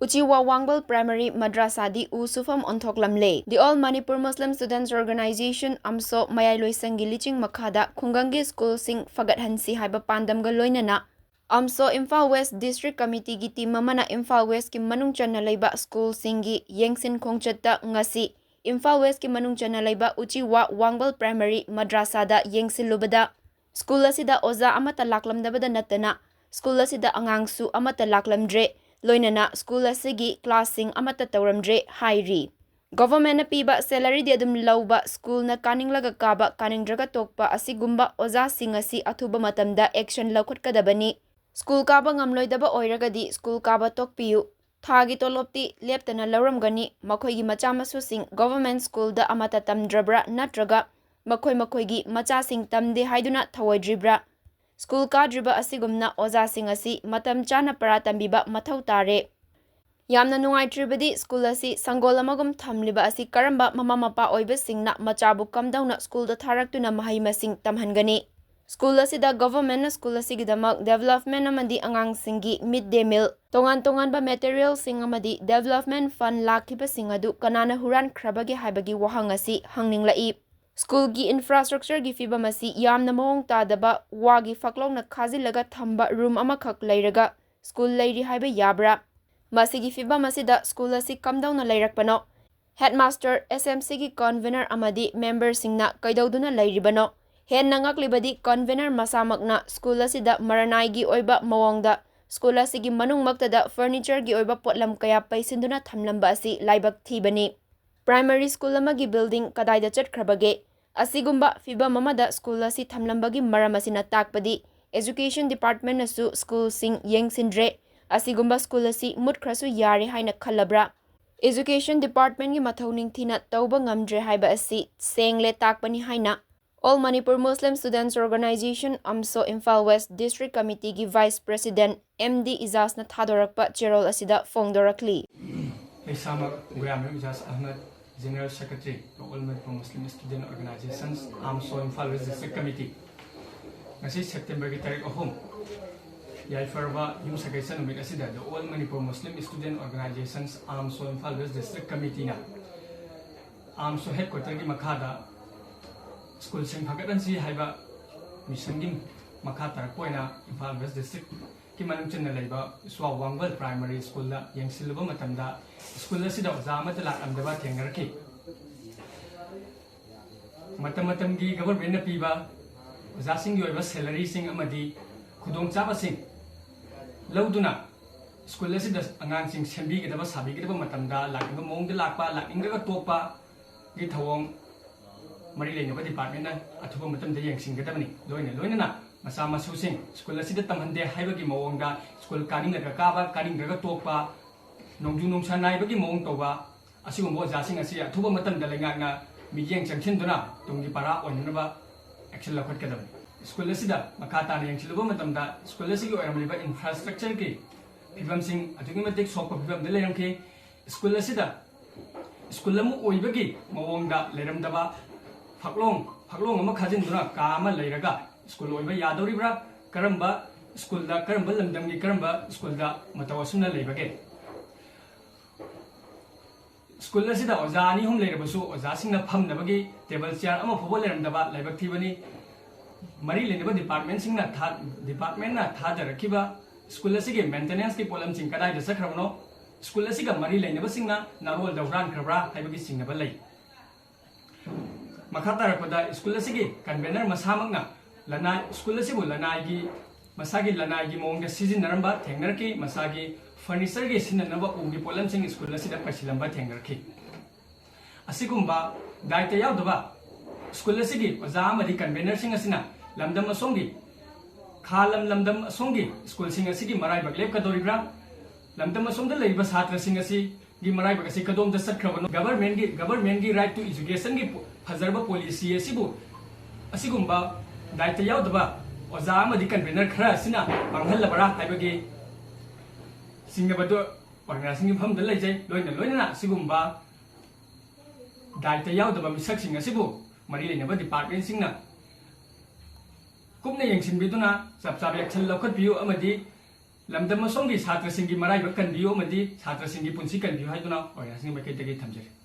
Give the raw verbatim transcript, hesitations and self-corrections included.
ꯎꯆꯤꯋꯥ ꯋꯥꯡꯕꯜ primary ꯃꯗ꯭ꯔꯥꯁꯥꯗꯤ ꯎ ꯁꯨꯐꯝ ꯑꯣꯟꯊꯣꯛꯂꯝꯂꯦ꯫ The All Manipur Muslim Students Organization, ꯑꯝꯁꯣ, ꯃꯌꯥꯏ ꯂꯣꯏꯁꯪꯒꯤ ꯂꯤꯆꯤꯡ ꯃꯈꯥꯗ ꯈꯨꯡꯒꯪꯒꯤ ꯁ꯭ꯀꯨꯜꯁꯤꯡ ꯐꯒꯠꯍꯟꯁꯤ ꯍꯥꯏꯕ ꯄꯥꯟꯗꯝꯒ ꯂꯣꯏꯅꯅ ꯑꯝꯁꯣ ꯏꯝꯐꯥꯜ ꯋꯦꯁ ꯗꯤꯁꯇ꯭ꯔꯤꯛ ꯀꯃꯤꯇꯤꯒꯤ ꯇꯤꯝ ꯑꯃꯅ ꯏꯝꯐꯥꯜ ꯋꯦꯁꯀꯤ ꯃꯅꯨꯡ ꯆꯟꯅ ꯂꯩꯕ ꯁ꯭ꯀꯨꯜꯁꯤꯡꯒꯤ ꯌꯦꯡꯁꯤꯟ ꯈꯣꯡꯆꯠꯇ ꯉꯁꯤ ꯏꯝꯐꯥꯜ ꯋꯦꯁꯀꯤ ꯃꯅꯨꯡ ꯆꯟꯅ ꯂꯩꯕ ꯎꯆꯤꯋꯥ ꯋꯥꯡꯕꯜ ꯄ꯭ꯔꯥꯏꯃꯔꯤ ꯃꯗ꯭ꯔꯥꯁꯥꯗ ꯌꯦꯡꯁꯤꯜꯂꯨꯕꯗ ꯁ꯭ꯀꯨꯜ ꯑꯁꯤꯗ ꯑꯣꯖꯥ ꯑꯃꯠꯇ ꯂꯥꯛꯂꯝꯗꯕꯗ ꯅꯠꯇꯅ ꯁ꯭ꯀꯨꯜ ꯑꯁꯤꯗ ꯑꯉꯥꯡꯁꯨ ꯑꯃꯠꯇ ꯂꯥꯛꯂꯝꯗ꯭ꯔꯦ꯫ ꯂꯣꯏꯅꯅ ꯁ꯭ꯀꯨꯜ ꯑꯁꯤꯒꯤ ꯀ꯭ꯂꯥꯁꯁꯤꯡ ꯑꯃꯠꯇ ꯇꯧꯔꯝꯗ꯭ꯔꯦ ꯍꯥꯏꯔꯤ꯫ ꯒꯣꯚꯔꯟꯃꯦꯟꯠꯅ ꯄꯤꯕ ꯁꯦꯂꯔꯤꯗꯤ ꯑꯗꯨꯝ ꯂꯧꯕ, ꯁ꯭ꯀꯨꯜꯅ ꯀꯥꯅꯤꯡꯂꯒ ꯀꯥꯕ, ꯀꯥꯅꯤꯡꯗ꯭ꯔꯒ ꯇꯣꯛꯄ ꯑꯁꯤꯒꯨꯝꯕ ꯑꯣꯖꯥꯁꯤꯡ ꯑꯁꯤ ꯑꯊꯨꯕ ꯃꯇꯝꯗ ꯑꯦꯛꯁꯟ ꯂꯧꯈꯠꯀꯗꯕꯅꯤ꯫ ꯁ꯭ꯀꯨꯜ ꯀꯥꯕ ꯉꯝꯂꯣꯏꯗꯕ ꯑꯣꯏꯔꯒꯗꯤ ꯁ꯭ꯀꯨꯜ ꯀꯥꯕ ꯇꯣꯛꯄꯤꯌꯨ꯫ ꯊꯥꯒꯤ ꯇꯣꯂꯣꯞꯇꯤ ꯂꯦꯞꯇꯅ ꯂꯧꯔꯝꯒꯅꯤ꯫ ꯃꯈꯣꯏꯒꯤ ꯃꯆꯥ ꯃꯁꯨꯁꯤꯡ ꯒꯣꯚꯔꯟꯃꯦꯟꯠ ꯁ꯭ꯀꯨꯜꯗ ꯑꯃꯠꯇ ꯇꯝꯗ꯭ꯔꯕ꯭ꯔꯥ, ꯅꯠꯇ꯭ꯔꯒ ꯃꯈꯣꯏ ꯃꯈꯣꯏꯒꯤ ꯃꯆꯥꯁꯤꯡ ꯇꯝꯗꯦ ꯍꯥꯏꯗꯨꯅ ꯊꯧꯑꯣꯏꯗ꯭ꯔꯤꯕ꯭ꯔꯥ? ꯁ꯭ꯀꯨꯜ ꯀꯥꯗ꯭ꯔꯤꯕ ꯑꯁꯤꯒꯨꯝꯅ ꯑꯣꯖꯥꯁꯤꯡ ꯑꯁꯤ ꯃꯇꯝ ꯆꯥꯅ ꯄꯔꯥ ꯇꯝꯕꯤꯕ ꯃꯊꯧ ꯇꯥꯔꯦ꯫ ꯌꯥꯝꯅ ꯅꯨꯡꯉꯥꯏꯇ꯭ꯔꯤꯕꯗꯤ ꯁ꯭ꯀꯨꯜ ꯑꯁꯤ ꯁꯪꯒꯣꯜ ꯑꯃꯒꯨꯝ ꯊꯝꯂꯤꯕ ꯑꯁꯤ ꯀꯔꯝꯕ ꯃꯃꯥ ꯃꯄꯥ ꯑꯣꯏꯕꯁꯤꯡꯅ ꯃꯆꯥꯕꯨ ꯀꯝꯗꯧꯅ ꯁ꯭ꯀꯨꯜꯗ ꯊꯥꯔꯛꯇꯨꯅ ꯃꯍꯩ ꯃꯁꯤꯡ ꯇꯝꯍꯟꯒꯅꯤ? ꯁ꯭ꯀꯨꯜ ꯑꯁꯤꯗ ꯒꯣꯚꯔꯟꯃꯦꯟꯠꯅ ꯁ꯭ꯀꯨꯜ ꯑꯁꯤꯒꯤꯗꯃꯛ ꯗꯦꯚꯂꯞꯃꯦꯟꯠ ꯑꯃꯗꯤ ꯑꯉꯥꯡꯁꯤꯡꯒꯤ ꯃꯤꯗ ꯗꯦ ꯃꯤꯜ, ꯇꯣꯉꯥꯟ ꯇꯣꯉꯥꯟꯕ ꯃꯦꯇꯔꯤꯌꯦꯜꯁꯤꯡ ꯑꯃꯗꯤ ꯗꯦꯚꯂꯞꯃꯦꯟꯠ ꯐꯟꯗ ꯂꯥꯛꯈꯤꯕꯁꯤꯡ ꯑꯗꯨ ꯀꯅꯥꯅ ꯍꯨꯔꯥꯟꯈ꯭ꯔꯕꯒꯦ ꯍꯥꯏꯕꯒꯤ ꯋꯥꯍꯪ ꯑꯁꯤ ꯍꯪꯅꯤꯡꯂꯛꯏ꯫ ꯁ꯭ꯀꯨꯜꯒꯤ ꯏꯟꯐ꯭ꯔꯥꯁ꯭ꯇ꯭ꯔꯛꯆꯔꯒꯤ ꯐꯤꯕꯝ ꯑꯁꯤ ꯌꯥꯝꯅ ꯃꯑꯣꯡ ꯇꯥꯗꯕ, ꯋꯥꯒꯤ ꯐꯛꯂꯣꯡꯅ ꯈꯥꯖꯤꯜꯂꯒ ꯊꯝꯕ ꯔꯨꯝ ꯑꯃꯈꯛ ꯂꯩꯔꯒ ꯁ꯭ꯀꯨꯜ ꯂꯩꯔꯤ ꯍꯥꯏꯕ ꯌꯥꯕ꯭ꯔꯥ? ꯃꯁꯤꯒꯤ ꯐꯤꯕꯝ ꯑꯁꯤꯗ ꯁ꯭ꯀꯨꯜ ꯑꯁꯤ ꯀꯝꯗꯧꯅ ꯂꯩꯔꯛꯄꯅꯣ? ꯍꯦꯗꯃꯥꯁꯇꯔ, ꯑꯦꯁ ꯑꯦꯝ ꯁꯤꯒꯤ ꯀꯟꯚꯤꯅꯔ ꯑꯃꯗꯤ ꯃꯦꯝꯕꯔꯁꯤꯡꯅ ꯀꯩꯗꯧꯗꯨꯅ ꯂꯩꯔꯤꯕꯅꯣ? ꯍꯦꯟꯅ ꯉꯛꯂꯤꯕꯗꯤ ꯀꯟꯚꯤꯅꯔ ꯃꯁꯥꯃꯛꯅ ꯁ꯭ꯀꯨꯜ ꯑꯁꯤꯗ ꯃꯔꯅꯥꯏꯒꯤ ꯑꯣꯏꯕ ꯃꯑꯣꯡꯗ ꯁ꯭ꯀꯨꯜ ꯑꯁꯤꯒꯤ ꯃꯅꯨꯡꯃꯛꯇꯗ ꯐꯔꯅꯤꯆꯔꯒꯤ ꯑꯣꯏꯕ ꯄꯣꯠꯂꯝ ꯀꯌꯥ ꯄꯩꯁꯤꯟꯗꯨꯅ ꯊꯝꯂꯝꯕ ꯑꯁꯤ ꯂꯥꯏꯕꯛ ꯊꯤꯕꯅꯤ꯫ ꯄ꯭ꯔꯥꯏꯃꯔꯤ ꯁ꯭ꯀꯨꯜ ꯑꯃꯒꯤ ꯕꯤꯜꯗꯤꯡ ꯀꯗꯥꯏꯗ ꯆꯠꯈ꯭ꯔꯕꯒꯦ? ꯑꯁꯤꯒꯨꯝꯕ ꯐꯤꯕꯝ ꯑꯃꯗ ꯁ꯭ꯀꯨꯜ ꯑꯁꯤ ꯊꯝꯂꯝꯕꯒꯤ ꯃꯔꯝ ꯑꯁꯤꯅ ꯇꯥꯛꯄꯗꯤ ꯑꯦꯖꯨꯀꯦꯁꯟ ꯗꯤꯄꯥꯔꯠꯃꯦꯟꯠꯅꯁꯨ ꯁ꯭ꯀꯨꯜꯁꯤꯡ ꯌꯦꯡꯁꯤꯟꯗ꯭ꯔꯦ꯫ ꯑꯁꯤꯒꯨꯝꯕ ꯁ꯭ꯀꯨꯜ ꯑꯁꯤ ꯃꯨꯠꯈ꯭ꯔꯁꯨ ꯌꯥꯔꯦ ꯍꯥꯏꯅ ꯈꯜꯂꯕ꯭ꯔꯥ? ꯑꯦꯖꯨꯀꯦꯁꯟ ꯗꯤꯄꯥꯔꯠꯃꯦꯟꯠꯀꯤ ꯃꯊꯧ ꯅꯤꯡꯊꯤꯅ ꯇꯧꯕ ꯉꯝꯗ꯭ꯔꯦ ꯍꯥꯏꯕ ꯑꯁꯤ ꯁꯦꯡꯂꯦ ꯇꯥꯛꯄꯅꯤ ꯍꯥꯏꯅ All Manipur Muslim Students Organization, AMSO, Imphal west district ꯀꯃꯤꯇꯤꯒꯤ ꯚꯥꯏꯁ ꯄ꯭ꯔꯦꯁꯤꯗꯦꯟꯠ ꯑꯦꯝ ꯗꯤ ꯏꯖꯥꯖꯅ ꯊꯥꯗꯣꯔꯛꯄ ꯆꯦꯔꯣꯜ ꯑꯁꯤꯗ ꯐꯣꯡꯗꯣꯔꯛꯂꯤ꯫ ꯑꯩ ꯏꯁꯥꯃꯛ Goyamayum Izaz Ahmad, General Secretary, All Manipur Muslim Student Organizations, AMSO, Imphal west district committee. ꯉꯁꯤ ꯁꯦꯞꯇꯦꯝꯕꯔꯒꯤ ꯇꯥꯔꯤꯛ ꯑꯍꯨꯝ, ꯌꯥꯏꯐꯔꯕ ꯌꯨꯝꯁꯀꯩꯁ ꯅꯨꯃꯤꯠ ꯑꯁꯤꯗ The All Manipur Muslim Student Organizations, AMSO, Imphal west district ꯀꯃꯤꯇꯤꯅ ꯑꯥꯝꯁꯣ ꯍꯦꯗꯀ꯭ꯋꯥꯇꯔꯒꯤ ꯃꯈꯥꯗ ꯁ꯭ꯀꯨꯜꯁꯤꯡ ꯐꯒꯠꯍꯟꯁꯤ ꯍꯥꯏꯕ ꯃꯤꯁꯟꯒꯤ ꯃꯈꯥ ꯇꯥꯔꯛꯄ ꯑꯣꯏꯅ ꯏꯝꯐꯥꯜ ꯋꯦꯁ ꯗꯤꯁꯇ꯭ꯔꯤꯛꯀꯤ ꯃꯅꯨꯡ ꯆꯟꯅ ꯂꯩꯕ ꯏꯁꯋꯥ ꯋꯥꯡꯕꯜ ꯄ꯭ꯔꯥꯏꯃꯔꯤ ꯁ꯭ꯀꯨꯜꯗ ꯌꯦꯡꯁꯤꯜꯂꯨꯕ ꯃꯇꯝꯗ, ꯁ꯭ꯀꯨꯜ ꯑꯁꯤꯗ ꯑꯣꯖꯥ ꯑꯃꯠꯇ ꯂꯥꯛꯂꯝꯗꯕ ꯊꯦꯡꯅꯔꯛꯈꯤ꯫ ꯃꯇꯝ ꯃꯇꯝꯒꯤ ꯒꯚꯔꯟꯃꯦꯟꯠꯅ ꯄꯤꯕ ꯑꯣꯖꯥꯁꯤꯡꯒꯤ ꯑꯣꯏꯕ ꯁꯦꯂꯔꯤꯁꯤꯡ ꯑꯃꯗꯤ ꯈꯨꯗꯣꯡꯆꯥꯕꯁꯤꯡ ꯂꯧꯗꯨꯅ ꯁ꯭ꯀꯨꯜ ꯑꯁꯤꯗ ꯑꯉꯥꯡꯁꯤꯡ ꯁꯦꯝꯕꯤꯒꯗꯕ, ꯁꯥꯕꯤꯒꯗꯕ ꯃꯇꯝꯗ ꯂꯥꯛꯅꯤꯡꯕ ꯃꯑꯣꯡꯗ ꯂꯥꯛꯄ, ꯂꯥꯛꯅꯤꯡꯗ꯭ꯔꯒ ꯇꯣꯛꯄꯒꯤ ꯊꯧꯑꯣꯡ ꯃꯔꯤ ꯂꯩꯅꯕ ꯗꯤꯄꯥꯔꯠꯃꯦꯟꯠꯅ ꯑꯊꯨꯕ ꯃꯇꯝꯗ ꯌꯦꯡꯁꯤꯟꯒꯗꯕꯅꯤ꯫ ꯂꯣꯏꯅ ꯂꯣꯏꯅꯅ ꯃꯆꯥ ꯃꯁꯨꯁꯤꯡ ꯁ꯭ꯀꯨꯜ ꯑꯁꯤꯗ ꯇꯝꯍꯟꯗꯦ ꯍꯥꯏꯕꯒꯤ ꯃꯑꯣꯡꯗ ꯁ꯭ꯀꯨꯜ ꯀꯥꯅꯤꯡꯂꯒ ꯀꯥꯕ, ꯀꯥꯅꯤꯡꯗ꯭ꯔꯒ ꯇꯣꯛꯄ, ꯅꯣꯡꯖꯨ ꯅꯨꯡꯁꯥ ꯅꯥꯏꯕꯒꯤ ꯃꯑꯣꯡ ꯇꯧꯕ, ꯑꯁꯤꯒꯨꯝꯕ ꯑꯣꯖꯥꯁꯤꯡ ꯑꯁꯤ ꯑꯊꯨꯕ ꯃꯇꯝꯗ ꯂꯩꯉꯥꯛꯅ ꯃꯤꯠꯌꯦꯡ ꯆꯪꯁꯤꯟꯗꯨꯅ ꯇꯨꯡꯒꯤ ꯄꯔꯥ ꯑꯣꯏꯅꯅꯕ action ꯂꯧꯈꯠꯀꯗꯕꯅꯤ꯫ ꯁ꯭ꯀꯨꯜ ꯑꯁꯤꯗ ꯃꯈꯥ ꯇꯥꯅ ꯌꯦꯡꯁꯤꯜꯂꯨꯕ ꯃꯇꯝꯗ, ꯁ꯭ꯀꯨꯜ ꯑꯁꯤꯒꯤ ꯑꯣꯏꯔꯝꯂꯤꯕ infrastructureꯒꯤ ꯐꯤꯕꯝꯁꯤꯡ ꯑꯗꯨꯛꯀꯤ ꯃꯇꯤꯛ ꯁꯣꯛꯄ ꯐꯤꯕꯝꯗ ꯂꯩꯔꯝꯈꯤ꯫ ꯁ꯭ꯀꯨꯜ ꯑꯁꯤꯗ ꯁ꯭ꯀꯨꯜ ꯑꯃ ꯑꯣꯏꯕꯒꯤ ꯃꯑꯣꯡꯗ ꯂꯩꯔꯝꯗꯕ, ꯐꯛꯂꯣꯡ, ꯐꯛꯂꯣꯡ ꯑꯃ ꯈꯥꯖꯤꯟꯗꯨꯅ ꯀꯥ ꯑꯃ ꯂꯩꯔꯒ ꯁ꯭ꯀꯨꯜ ꯑꯣꯏꯕ ꯌꯥꯗꯧꯔꯤꯕ꯭ꯔꯥ? ꯀꯔꯝꯕ ꯁ꯭ꯀꯨꯜꯗ, ꯀꯔꯝꯕ ꯂꯝꯗꯝꯒꯤ ꯀꯔꯝꯕ ꯁ꯭ꯀꯨꯜꯗ ꯃꯇꯧ ꯑꯁꯨꯝꯅ ꯂꯩꯕꯒꯦ? ꯁ꯭ꯀꯨꯜ ꯑꯁꯤꯗ ꯑꯣꯖꯥ ꯑꯅꯤ ꯑꯍꯨꯝ ꯂꯩꯔꯕꯁꯨ, ꯑꯣꯖꯥꯁꯤꯡꯅ ꯐꯝꯅꯕꯒꯤ ꯇꯦꯕꯜ ꯆꯤꯌꯥꯔ ꯑꯃ ꯐꯥꯎꯕ ꯂꯩꯔꯝꯗꯕ ꯂꯥꯏꯕꯛ ꯊꯤꯕꯅꯤ꯫ ꯃꯔꯤ ꯂꯩꯅꯕ ꯗꯤꯄꯥꯔꯠꯃꯦꯟꯁꯤꯡꯅ ꯊꯥ-, ꯗꯤꯄꯥꯔꯠꯃꯦꯟꯅ ꯊꯥꯗꯔꯛꯈꯤꯕ ꯁ꯭ꯀꯨꯜ ꯑꯁꯤꯒꯤ ꯃꯦꯟꯇꯦꯅꯦꯟꯁꯀꯤ ꯄꯣꯠꯂꯝꯁꯤꯡ ꯀꯗꯥꯏꯗ ꯆꯠꯈ꯭ꯔꯕꯅꯣ? ꯁ꯭ꯀꯨꯜ ꯑꯁꯤꯒ ꯃꯔꯤ ꯂꯩꯅꯕꯁꯤꯡꯅ ꯅꯥꯔꯣꯜꯗ ꯍꯨꯔꯥꯟꯈ꯭ꯔꯕ꯭ꯔꯥ ꯍꯥꯏꯕꯒꯤ ꯆꯤꯡꯅꯕ ꯂꯩ꯫ ꯃꯈꯥ ꯇꯥꯔꯛꯄꯗ, ꯁ꯭ꯀꯨꯜ ꯑꯁꯤꯒꯤ ꯀꯟꯚꯦꯅꯔ ꯃꯁꯥꯃꯛꯅ ꯂꯅꯥꯏ, ꯁ꯭ꯀꯨꯜ ꯑꯁꯤꯕꯨ ꯂꯅꯥꯏꯒꯤ, ꯃꯁꯥꯒꯤ ꯂꯅꯥꯏꯒꯤ ꯃꯑꯣꯡꯗ ꯁꯤꯖꯤꯟꯅꯔꯝꯕ ꯊꯦꯡꯅꯔꯛꯈꯤ꯫ ꯃꯁꯥꯒꯤ ꯐꯔꯅꯤꯆꯔꯒꯤ ꯁꯤꯖꯤꯟꯅꯅꯕ ꯎꯒꯤ ꯄꯣꯠꯂꯝꯁꯤꯡ ꯁ꯭ꯀꯨꯜ ꯑꯁꯤꯗ ꯄꯩꯁꯤꯜꯂꯝꯕ ꯊꯦꯡꯅꯔꯛꯈꯤ꯫ ꯑꯁꯤꯒꯨꯝꯕ ꯗꯥꯏꯇ ꯌꯥꯎꯗꯕ ꯁ꯭ꯀꯨꯜ ꯑꯁꯤꯒꯤ ꯑꯣꯖꯥ ꯑꯃꯗꯤ ꯀꯟꯚꯦꯅꯔꯁꯤꯡ ꯑꯁꯤꯅ ꯂꯝꯗꯝ ꯑꯁꯣꯝꯒꯤ, ꯈꯥ ꯂꯝ ꯂꯝꯗꯝ ꯑꯁꯣꯝꯒꯤ ꯁ꯭ꯀꯨꯜꯁꯤꯡ ꯑꯁꯤꯒꯤ ꯃꯔꯥꯏꯕꯛ ꯂꯦꯞꯀꯗꯧꯔꯤꯕ꯭ꯔꯥ? ꯂꯝꯗꯝ ꯑꯁꯣꯝꯗ ꯂꯩꯔꯤꯕ ꯁꯥꯇ꯭ꯔꯁꯤꯡ ꯑꯁꯤꯒꯤ ꯃꯔꯥꯏꯕꯛ ꯑꯁꯤ ꯀꯗꯣꯝꯗ ꯆꯠꯈ꯭ꯔꯕꯅꯣ? ꯒꯚꯔꯟꯃꯦꯟꯠꯀꯤ, ꯒꯚꯔꯟꯃꯦꯟꯠꯀꯤ right to educationꯒꯤ ꯄꯣ-, ꯐꯖꯔꯕ ꯄꯣꯂꯤꯁꯤ ꯑꯁꯤꯕꯨ ꯑꯁꯤꯒꯨꯝꯕ ꯗꯥꯏꯇ ꯌꯥꯎꯗꯕ ꯑꯣꯖꯥ ꯑꯃꯗꯤ ꯀꯟꯚꯦꯅꯔ ꯈꯔ ꯑꯁꯤꯅ ꯃꯥꯡꯍꯜꯂꯕꯔꯥ ꯍꯥꯏꯕꯒꯤ ꯆꯤꯡꯅꯕꯗꯨ ꯑꯣꯔꯒꯅꯥꯏꯖꯤꯡ ꯃꯐꯝꯗ ꯂꯩꯖꯩ꯫ ꯂꯣꯏꯅ ꯂꯣꯏꯅꯅ ꯑꯁꯤꯒꯨꯝꯕ ꯗꯥꯏꯇ ꯌꯥꯎꯗꯕ ꯃꯤꯁꯛꯁꯤꯡ ꯑꯁꯤꯕꯨ ꯃꯔꯤ ꯂꯩꯅꯕ ꯗꯤꯄꯥꯔꯠꯃꯦꯟꯁꯤꯡꯅ ꯀꯨꯞꯅ ꯌꯦꯡꯁꯤꯟꯕꯤꯗꯨꯅ ꯆꯞ ꯆꯥꯕ action ꯂꯧꯈꯠꯄꯤꯌꯨ ꯑꯃꯗꯤ ꯂꯝꯗꯝ ꯑꯁꯣꯝꯒꯤ ꯁꯥꯇ꯭ꯔꯁꯤꯡꯒꯤ ꯃꯔꯥꯏꯕꯛ ꯀꯟꯕꯤꯌꯨ ꯑꯃꯗꯤ ꯁꯥꯇ꯭ꯔꯁꯤꯡꯒꯤ ꯄꯨꯟꯁꯤ ꯀꯟꯕꯤꯌꯨ ꯍꯥꯏꯗꯨꯅ ꯑꯣꯖꯥꯁꯤꯡꯒꯤ ꯃꯥꯏꯀꯩꯗꯒꯤ ꯊꯝꯖꯔꯤ꯫